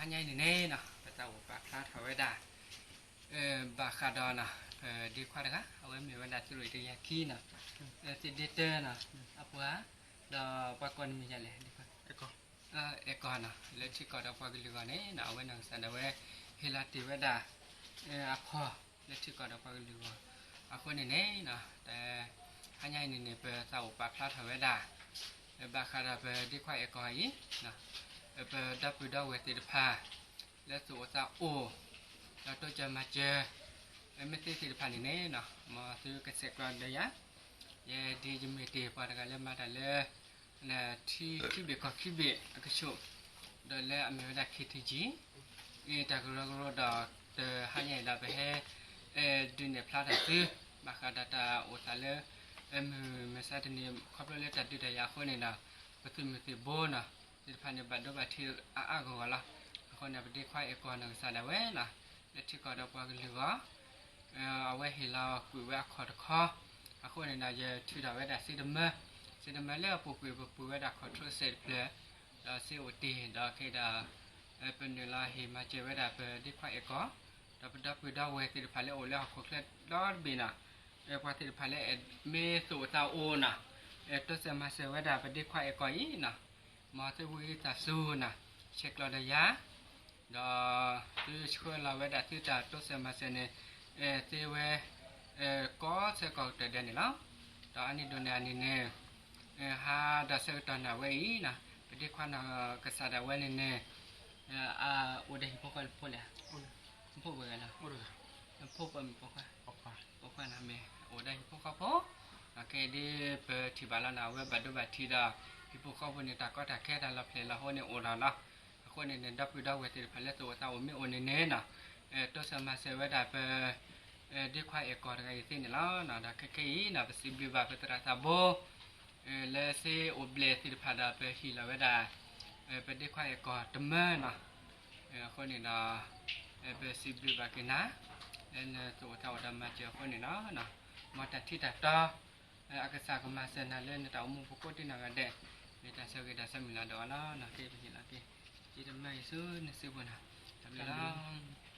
တဟါညါအံၤန့ၣ်န့ၣ်နီၤ ပသးအိၣ်ပာ်ဖျါထီၣ်ဝဲဒၣ် ဘၣ်ဃးဒီးနီၤ ပဒ့ခွါတဂၤ အဝဲမ့ၢ်ဝဲဒၣ်သုးရ့ၣ်တကယၤခံနီၤ သုးဒ့တၢနီၤ အပှၤ ဒီးပှၤကိးနမံၤယၤလဲၣ် အဲၣ်ကီၢ်နီၤ လၢထံကီၢ်ဒီးပှၤကလုာ်အဂီၢ်န့ၣ်နီၤ အဝဲနီၢ်ကစၢ်ဒၣ်ဝဲ ဟ့ၣ်လီၤတ့ၢ်ဝဲဒၣ် အခီၣ် လၢထံကီၢ်ဒီးပှၤကလုာ်အဂီၢ် အဃိန့ၣ်န့ၣ် တဟါညါအံၤန့ၣ်န့ၣ် ပသးအိၣ်ပာ်ဖျါထီၣ်ဝဲဒၣ် ဘၣ်ဃးဒီးပဒ့ခွါအဲၣ်ကီၢ်အံၤ ပဒီပုၢ်ဒီဝဲၢ်သ့ၣ်တဖၣ် လၢသူၣ်အိၣ်သးအိၣ် ဒီးတိစၢၤမၤစၢၤ မ့ၢ်သ့သ့ၣ်တဖၣ်န့ၣ်န့ၣ် မ်သုကဆဲးကျိးဒီးယၤ ယဲဒ်ယမ့ၢ်တ့ၢ်ပှၤတဂၤလၢမၤတၢ်လၢ ထံခံဘ့ၣ်ကီၢ်ခံဘ့ၣ်အကဆူး ဒီးလၢအမ့ၢ်ဝဲဒၣ် ခ့ထံကံ အတၢ်ကရၢကရိဒီး တဟါညါအံၤဒီးပဟဲ ဒုးနဲၣ်ဖျါထီၣ်သု ဘၣ်ဃးဒီးတၢ်အိၣ်သးလၢ မုၢ်မဆါတနံၤ ခီဖျိလၢတၢ်ဒုးတၢ်ယၤအဃိန့ၣ်ဒီး ပသုးမုၢ်သံၣ်ဘိနီၤ သ့ၣ်တဖၣ်န့ၣ် ဘၣ်ဒိဘၣ်ထံးအါအါဂီၢ်ဂီၢ်လီၤ. အဃိန့ၣ် ပဒ့ခွါအဲၣ်ကီၢ်နီၢ်ကစၢ်ဒၣ်ဝဲနီၤ လၢထံကီၢ်ဒီးပှၤကလုာ်အဂီၢ် အဝဲဟ့ၣ်လီၤကွံာ်ဝဲအခီၣ်တခီ အဃိန့ၣ်ဒီး ယထုးထီၣ်ဝဲဒၣ်စ့တမၢ စ့တမၢလၢအပူၤကွံာ် ပပှ့ၤဝဲဒၣ် control စဲးတဖျၢၣ် ဒီးစ့အိၣ်တ့ၢ် ဒီးခဲအံၤဒီး ပနုာ်လီၤဟ့ၣ်မၤစၢၤဝဲဒၣ်ပဒ့ခွါအဲၣ်ကီၢ် ဒီးပဒီပုၢ်ဒီဝဲၢ်သ့ၣ်တဖၣ်လၢအိၣ်လၢဟီၣ်ခိၣ်ချၢဒီတဘ့ၣ်နီၤ ပှၤသ့ၣ်တဖၣ်လၢမ့ၢ်သူၣ်အိၣ်သးအိၣ်နီၤ တိစၢၤမၤစၢၤဝဲဒၣ်ပဒ့ခွါအဲၣ်ကီၢ်အံၤနီၤ မ်သုဝံသးစူၤနီၤ ဆဲးကျိးဒီးယၤ ဒီးသုဆှၢလီၤဝဲဒၣ်သုတၢ်တိစၢၤမၤစၢၤန့ၣ် သ့ဝဲ ကိးဆၢကိးကတၢၢ်ဒဲးန့ၣ်လီၤ. ဒီးအါန့ၢ်ဒိးန့ၣ်အန့ၣ်န့ၣ် ဟါဒီးဆၢကတီၢ်န့ၣ်အဝဲအံၤနီၤ ပဒ့ခွါနီၢ်ကစၢ်ဒၣ်ဝဲန့ၣ်န့ၣ် အိၣ်ဒီးဟံၣ်ဖိဃီဖိလဲၣ် ဖိပှဲၤဂၤလီၤ ဖိပှဲၤမုၣ်ဖိခွါ ဖိခွါန့ၣ်မ့ၢ် အိၣ်ဒီးဟံၣ်ဖိဃီဖိ ကဲဒ်ပထံၣ်ဘၣ်လီၤန့ၣ် အဝဲဘၣ်ဒိဘၣ်ထံးဒီး ဟံၣ်ဖိဃီဖိန့ၣ် တၢ်ကီတၢ်ခဲတၢ်လီၤဖျဲၣ်လီၤဟိန့ၣ်အိၣ်ဒီးလီၤ. အဃိန့ၣ်န့ၣ် ဒီပုၢ်ဒီဝဲၢ်သ့ၣ်တဖၣ်လၢသူၣ်အိၣ်သးအိၣ်မ့ၢ်အိၣ်န့ၣ်န့ၣ်နီၤ တိစၢၤမၤစၢၤဝဲဒၣ်ပ ဒ့ခွါအဲၣ်ကီၢ်တဂၤအံၤသ့န့ၣ်လီၤ. ဒီးခဲခဲအံၤနီၤ ပစံးဘျုးဘၣ်ပသရၣ်သးဘိ လၢစ့အိၣ်ဘျဲၣ်သ့ၣ်တဖၣ်ဒီး ပဟ့ၣ်လီၤဝဲဒၣ် ပဒ့ခွါအဲၣ်ကီၢ်တမၢနီၤ. အဃိန့ၣ်ဒီး ပစံးဘျုးဘၣ်က့ၤနၤ လၢနသူၣ်အိၣ်သးအိၣ်ဒီးမၤစၢၤအဃိန့ၣ်လီၤ. မ်တၢ်ထံတၢ်တီ အကစၢ်ကမၤစၢၤနၤလၢနတၢ်အိၣ်မူပူၤကိးဒ်နီၢ်ဂၤဒဲး မ့ၢ်တၢ်ဆၢဂ့ၤတၢ်ဆၢမုၢ်လၢ်ဒီးအီၤလီၤ. က့ပဟ့ၣ်လီၤက့ၤ က့တမၢအံၤဆူနစုပူၤနီၤ တၢ်ဘျုးလီၤ.